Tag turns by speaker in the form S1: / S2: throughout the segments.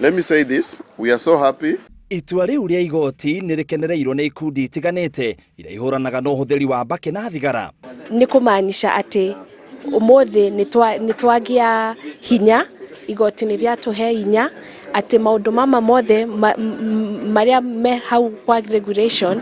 S1: Let me say this, we are so happy.
S2: Itua rĩu rĩa igoti nĩ rĩkenereirwo nĩ ikundi itiganĩte iria ihũranaga na ũhũthĩri wa mbakĩ na thigara.
S3: Nĩ kũmaanisha atĩ ũmũthĩ nĩ twagĩa hinya, igoti nĩ rĩatũhe hinya atĩ maũndũ mama mothe marĩa me hau kwa regulation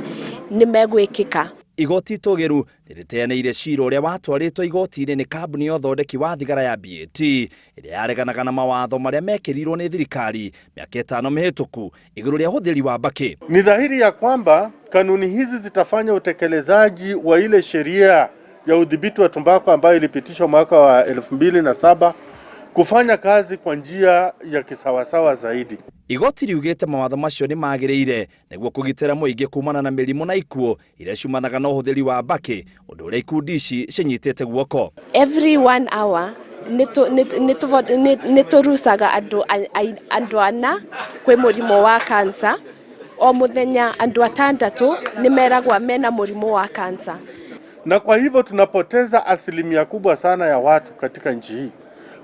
S3: nĩ megwĩkĩka.
S2: Igoti itũgĩru nĩ rĩteanĩire cira ũrĩa watwarĩtwo igoti-inĩ nĩ kambuni ya ũthondeki wa thigara ya BAT ĩrĩa yareganaga na mawatho marĩa mekĩrirwo nĩ thirikari mĩaka 5 mĩhĩtũku igũrũ rĩa ũhũthĩri wa mbakĩ.
S4: Ni dhahiri ya kwamba kanuni hizi zitafanya utekelezaji wa ile sheria ya udhibiti wa tumbako ambayo ilipitishwa mwaka wa 2007 kufanya kazi kwa njia ya kisawasawa zaidi.
S2: Igoti riugĩte mawatho macio nĩ magĩrĩire nĩguo kũgitĩra mũingĩ kumana na mĩrimũ na ikuũ iria ciumanaga na ũhũthĩri wa mbakĩ, ũndũ ũrĩa ikundi ici cinyitĩte guoko.
S3: Every one hour nĩ tũrucaga andũ 4 kwĩ mũrimũ wa cancer. O mũthenya andũ 6 nĩ meragwa mena mũrimũ wa cancer.
S4: Na kwa hivyo tunapoteza asilimia kubwa sana ya watu katika nchi hii.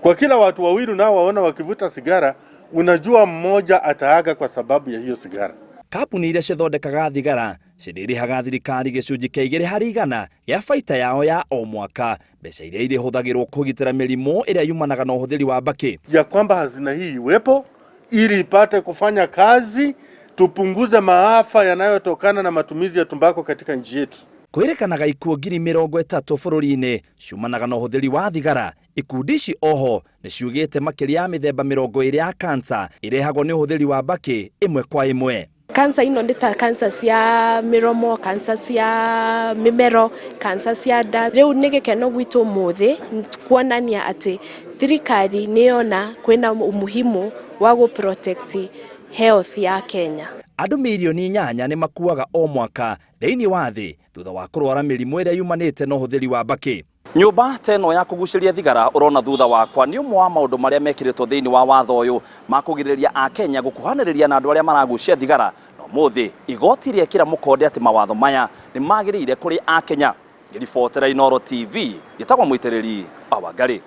S4: Kwa kila watu 2 nao waona wakivuta sigara, unajua mmoja ataaga kwa sababu ya hiyo sigara.
S2: Kambuni iria cithondekaga thigara cirĩrĩhaga thirikari gĩcunjĩ kĩa 2% gĩa baita yao ya o mwaka, mbeca iria irĩhũthagĩrwo kũgitĩra mĩrimũ ĩrĩa yumanaga na ũhũthĩri wa mbakĩ.
S4: Ya kwamba hazina hii iwepo ili ipate kufanya kazi, tupunguze maafa yanayotokana na matumizi ya tumbako katika nchi yetu.
S2: Kwĩrĩkanaga ikuũ 30,000 bũrũri-inĩ ciumanaga na ũhũthĩri wa thigara. Ikundi ici oho nĩ ciugĩte makĩria ya mĩthemba 20 ya kansa ĩrehagwo nĩ ũhũthĩri wa mbakĩ ĩmwe kwa ĩmwe.
S3: Kansa ino nĩ ta kansa cia mĩromo, kansa cia mĩmero, kansa cia nda. Rĩu nĩ gĩkeno gwitũ ũmũthĩ kuonania atĩ thirikari nĩ yona kwĩna umuhimu wa gũ protect health ya Kenya.
S2: Andũ mirioni 8 nĩ makuaga o mwaka thĩinĩ wa thĩ thutha wa kũrwara mĩrimũ ĩrĩa yumanĩte na ũhũthĩri wa mbakĩ. Nyũmba ta ĩno ya kũgucĩria thigara ũrona thutha wakwa nĩ ũmwe wa maũndũ marĩa mekĩrĩtwo thĩinĩ wa watho ũyũ ma kũgirĩrĩria Akenya gũkuhanĩrĩria na andũ arĩa maragucia thigara. Na ũmũthĩ igoti rĩekĩra mũkonde atĩ mawatho maya nĩ magĩrĩire kũrĩ Akenya. Ngĩribotera Inooro TV, ngĩtagwo Mũitĩrĩri wa Wangarĩ.